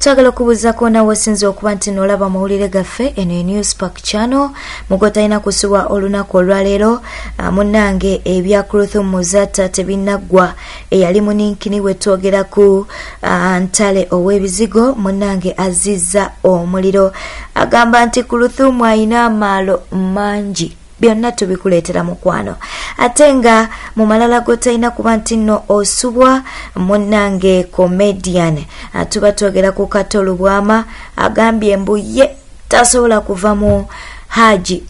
Twagala okubuuzaako nawe osinza okuba nti n'olaba amawulire gaffe eno e News Park Channel. Mugotalina kusubwa olunaku olwaleero. Munnange ebya Kluthum Muzaata tebinnaggwa. Eyali muninkini we twogera ku Ntale ow'ebizigo, munnange azizza omuliro, agamba nti Kluthum ayina amaalo mangi. Byonna tubikuleetera mukwano. Ate nga mu malala gotalina kuba nti nno osubwa, munnange comedian, tuba twogera ku Kato Lubwama, agambye mbu ye tasobola kuva mu Haji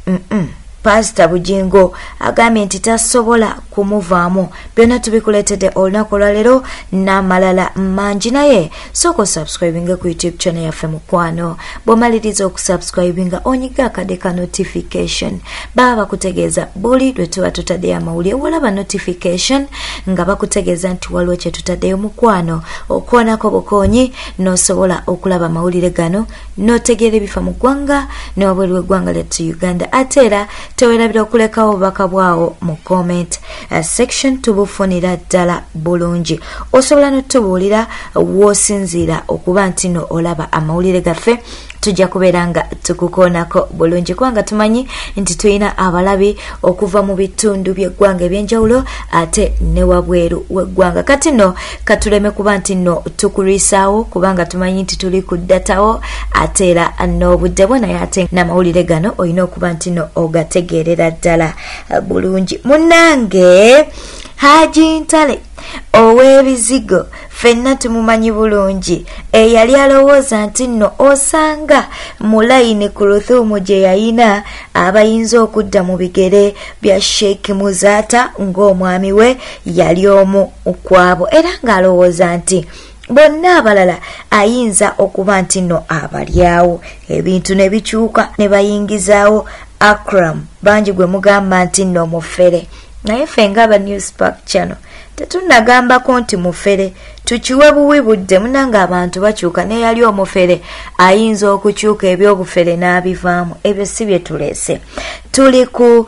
Pasita Bujingo, agambye nti tasobola kumuvaamu. Byonna tubikuleetedde olunaku olwaleero n'amalala mangi, naye sooka osubscribinga ku YouTube channel yaffe mukwano. Bw'omaliriza okusubscribinga, onyiga akade ka notification, baba bakutegeeza buli lwe tuba tutaddeyo amawulire. Walaba notification nga bakutegeeza nti waliwo kye tutaddeyo mukwano, okoonako bukoonyi n'osobola okulaba amawulire gano n'otegeera ebifa mu ggwanga newabweru w'eggwanga lyattu Uganda. Ate era tewerabira okulekawo obubaka bwawo mu comment section, tubufunira ddala bulungi. Osobola n'otubuulira w'osinziira okuba nti no olaba amawulire gaffe, tujja kubeera nga tukukoonako bulungi, kubanga tumanyi nti tulina abalabi okuva mu bitundu by'eggwanga ebyenjawulo ate ne wabweru w'eggwanga. Kati nno katuleme kuba nti nno tukulwisaawo, kubanga tumanyi nti tuli ku ddatawo ate era n'obudde bwo, naye ate n'amawulire gano olina okuba nti nno ogategeerera ddala bulungi. Munnange Haji Ntale ow'ebizigo ffenna tumumanyi bulungi, eyali alowooza nti nno osanga mu layini Kluthum gye yayina abayinza okudda mu bigere bya Sheikh Muzaata ng'omwami we yali omu kwabo, era ng'alowooza nti bonna abalala ayinza okuba nti nno abalyawo. Ebintu ne bikyuka ne bayingizaawo Akram, bangi gwe mugamba nti nno mufere, naye ffe ng'aba News Park Channel tetunnagambako nti mufere, tukiwe buwi budde. Munange abantu bakyuka, neyali omufere ayinza okukyuka ebyobufere n'abivaamu. Ebyo si bye tuleese. Tuli ku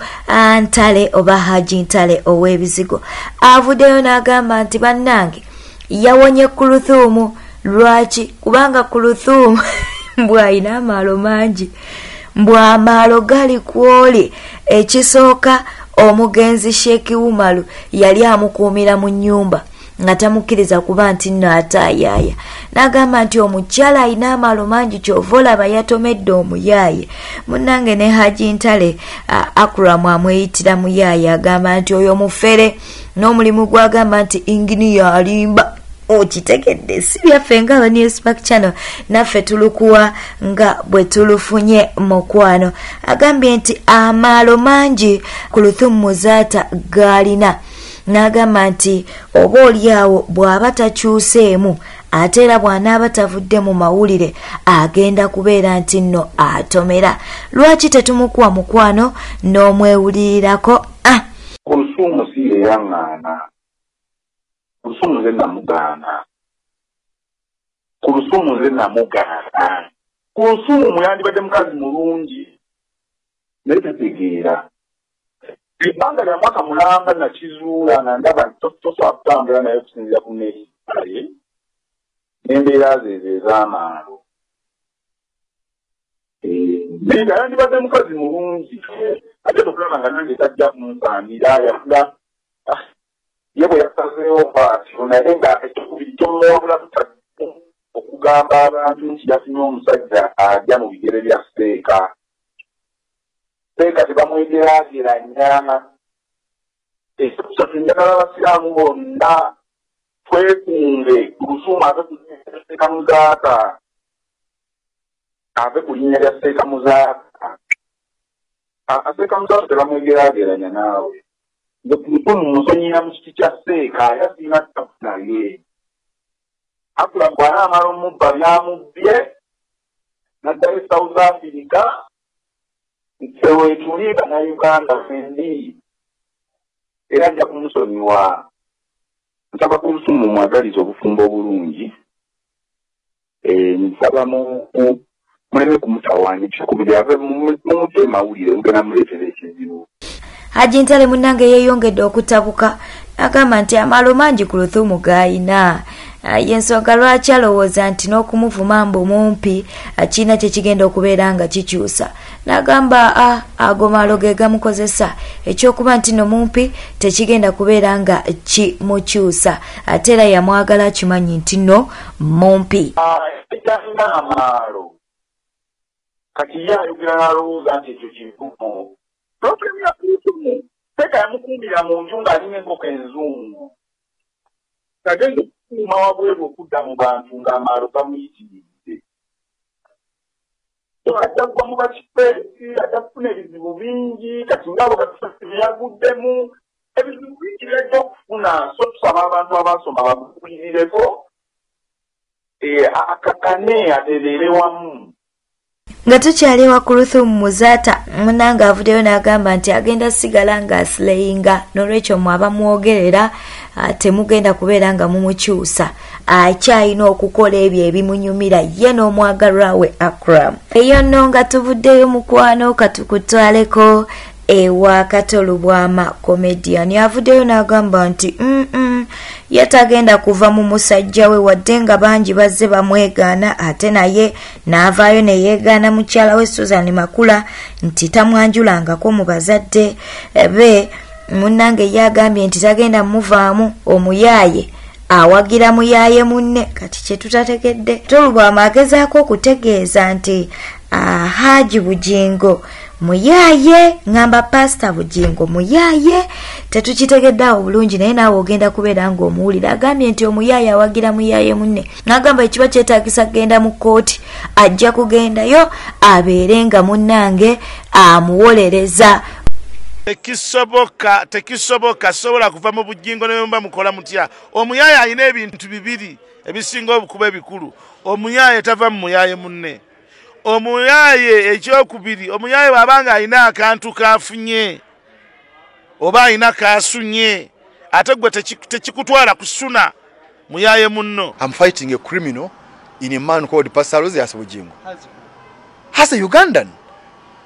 Ntale oba Haji Ntale ow'ebizigo, avuddeyo n'agamba nti bannange yawonye Kluthum. Lwaki? Kubanga Kluthum mbw'ayina amaalo mangi, mbw'amaalo gali kwoli. Ekisooka, omugenzi Sheikh Umaru yali amukuumira mu nnyumba nga tamukkiriza kuba nti nno ataayaaya. N'agamba nti omukyala alina amaalo mangi, kyova olaba yatomedde omuyaaye. Munnange ne Haji Ntale Akram amweyitira muyaaye, agamba nti oyo mufere n'omulimu gwagamba nti inginiya alimba. Okitegedde, si byaffe nga aba News Park Channel, naffe tulukuwa nga bwe tulufunye mukwano. Agambye nti amaalo mangi Kluthum Muzaata g'alina, n'agamba nti oba oliawo bw'aba takyuseemu, ate era bw'anaaba tavudde mu mawulire, agenda kubeera nti nno atomera. Lwaki tetumukuwa mukwano n'omwewulirirako? Kluthum si yeyaŋŋaana, Kluthum nze namugaana, Kluthum nze namugaana. Kluthum yandibadde mukazi mulungi, naye tategeera. Ebbanga lya mwaka mulamba nakizuula nga ndaba tosobola kutambula naye okusinziira ku neeyisaye n'embeera ze ezo ez'amaalo. Naye nga yandibadde mukazi mulungi, ate okulaba nga nange tajja kunsaanira. Yakula ye bwe yasazeewo bw'atyo, naye nga ekyokubiri kyomuwabula butadde okugamba abantu nti yafunye omusajja ajja mu bigere bya Seeka. Seeka tebamwegeraageranya. Ekyokusatu, njagala abasiraamu bonna twekunge Kluthum ave ku Seeka Muzaata, ave ku linnya lya Seeka Muzaata. Seeka Muzaata tebamwegeraageranya naawe. Nze Kluthum musonyira mu kiti kya Seeka, yasiina tabu naye. Akula bw'anaamala omubba byamubbye n'addayo South Africa, ffe weetuli Bannayuganda ffembi era nja kumusonyiwa. Nsaba Kluthum mwagaliza obufumbo obulungi, nsaba muleme kumutawaanya. Ekyokubiri, ave mumugye mawulire, mugenda muleetera ekizibu. Haji Ntale munnange yeeyongedde okutabuka, agamba nti amaalo mangi Kluthum g'ayina. Yensonga lwaki alowooza nti n'okumuvuma mbu mumpi kirina kye kigenda okubeera nga kikyusa. N'agamba ago maalo ge gamukozesa, ekyokuba nti no mumpi tekigenda kubeera nga kimukyusa, ate era yamwagala akimanyi nti no mumpi. Talina amaalo, kati ye ayogera n'alowooza nti ekyo kivumo. Problem ya Kuluthumu, Peeka yamukuumira mu nju ng'alina enkoko enzungu, kagenda okukuuma wabweru okudda mu bantu ng'amaalo gamuyitiridde. Ajja kugwa mu bakifeesi, ajja kufuna ebizibu bingi. Kati ngaabo bakifeesi byeyaguddemu, ebizibu bingi byajja okufuna. So tusaba abantu abasoma bamubuulirireko, akakane atereere wamu. Nga tukyali ewa Kuluthumu Muzaata, munange avuddeyo n'agamba nti agenda sigala ng'aslayinga, n'olwekyo mmwe abamwogerera temugenda kubeera nga mumukyusa, akyalina okukola ebyo ebimunyumira ye n'omwagalwa we Akram. Eyo nno nga tuvuddeyo mukwano, katukutwaleko ewa Kato Lubwama comedian. Avuddeyo n'agamba nti ye tagenda kuva mu musajja we, wadde nga bangi bazze bamwegaana, ate naye n'avaayo ne yeegaana mukyala we Susan Makula nti tamwanjulangako mu bazadde be. Munnange ye agambye nti tagenda muvaamu, omuyaaye awagira muyaaye munne. Kati kye tutategedde, Tolubwama agezaako okutegeeza nti Haji Bujingo muyaaye, ngamba Pasita Bujingo muyaaye, tetukitegedde awo bulungi, naye naawe ogenda kubeera ng'omuwulira. Agambye nti omuyaaye awagira muyaaye munne, n'agamba ekiba kyetaagisa kugenda mu kkooti, ajja kugendayo abeere nga munnange amuwolereza. Tekisoboka, tekisoboka, sobola kuva mu Bujingo ne mba mukola mutya. Omuyaaye alina ebintu bibiri ebisinga okuba ebikulu. Omuyaaye tava mu muyaaye munne. Omuyaaye ekyokubiri, omuyaaye bw'abanga alina akantu kafunye oba alina kasunye, ate gwe tekikutwala kusuna muyaaye munno. I'm fighting a criminal in a man called Pastor Aloysius Bujingo. As a Ugandan,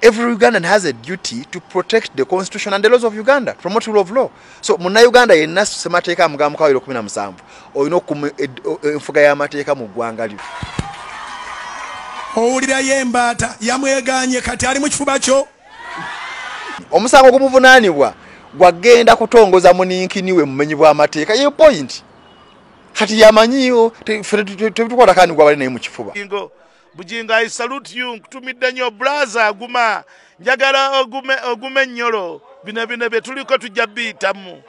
every Ugandan has a duty to protect the constitution and the laws of Uganda, promote rule of law. So munnauganda yenna ssemateeka amugamba kawiro 17 olina okukuuma enfuga y'amateeka mu ggwanga lyo. Owulirayo embaata yamweganye, kati ali mu kifuba kyo. Omusango gumuvunaanibwa gwagenda kutongoza muninkini we mumenyi bw'amateeka. Ye point kati yamanyiyo tebitukwata kandi gwabali naye mu kifuba. Bujingo, I salute you, nkutumidde nnyo braza, aguma, njagala ogume ennyolo, bino bino bye tuliko tujja biyitamu.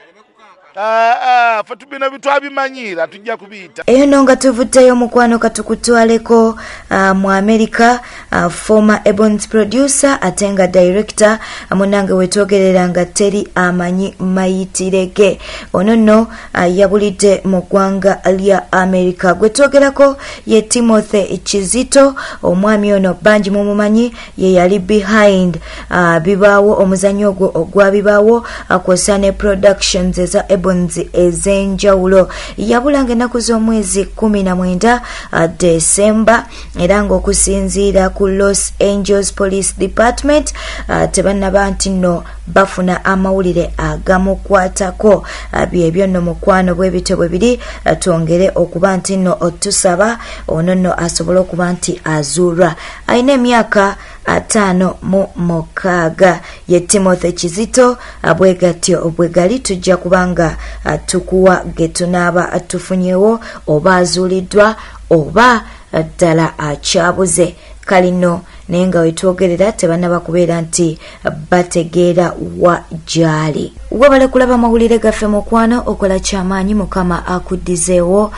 Ffe bino bitwabimanyiira tujja kubiyita. Eyo nno nga tuvuddeyo mukwano, katukutwaleko mu America. Former Ebons producer ate nga director, munange wetwogerera nga teri amanyi mayitire ge, ono nno yabulidde mu ggwanga lya America. Gwe twogerako ye Timothy Kizito. Omwami ono bangi mumumanyi, ye yali behind bibaawo, omuzannyo ogwo ogwa bibaawo, kwossa ne productions eza Ebons ez'enjawulo. Yabulanga ennaku z'omwezi 19 Desemba, era ng'okusinziira ku Los Angeles Police Department tebannaba nti nno bafuna amawulire agamukwatako. Byebyo nno mukwano, bwe bityo bwe biri. Twongere okuba nti nno tusaba ono nno asobole okuba nti azuulwa. Alina emyaka 56, ye Timothy Kizito. Bwe gatyo bwe gali, tujja kubanga tukuwa ge tunaaba tufunyewo, oba azuuliddwa oba ddala akyabuze kalino, naye nga wetwogerera tebannaba kubeera nti bategeera wa gy'ali. Webale kulaba mawulire gaffe mukwano, okola kyamaanyi, Mukama akuddizeewo.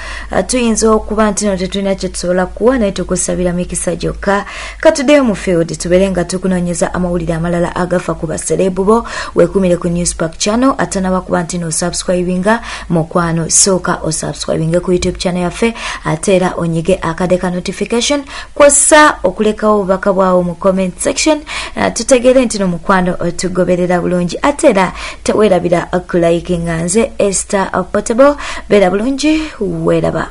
Tuyinza okuba nti no tetulina kye tusobola kuwa, naye tukusabira mikisa gyokka. Katuddeyo mu field tubeere nga tukunoonyeza amawulire amalala agafa ku baserebu bo. Weekumire ku Newspark channel. Atanaba kuba nti no subscribinga mukwano, sooka osubscribinge ku YouTube channel yaffe, ate era onyige akade ka notification, kwossa okulekawo obubaka bwawo mu comment section, tutegeere nti no mukwano tugoberera bulungi, ate era teweerabira kulikinga. Nze Esther Portable, beera bulungi, weeraba.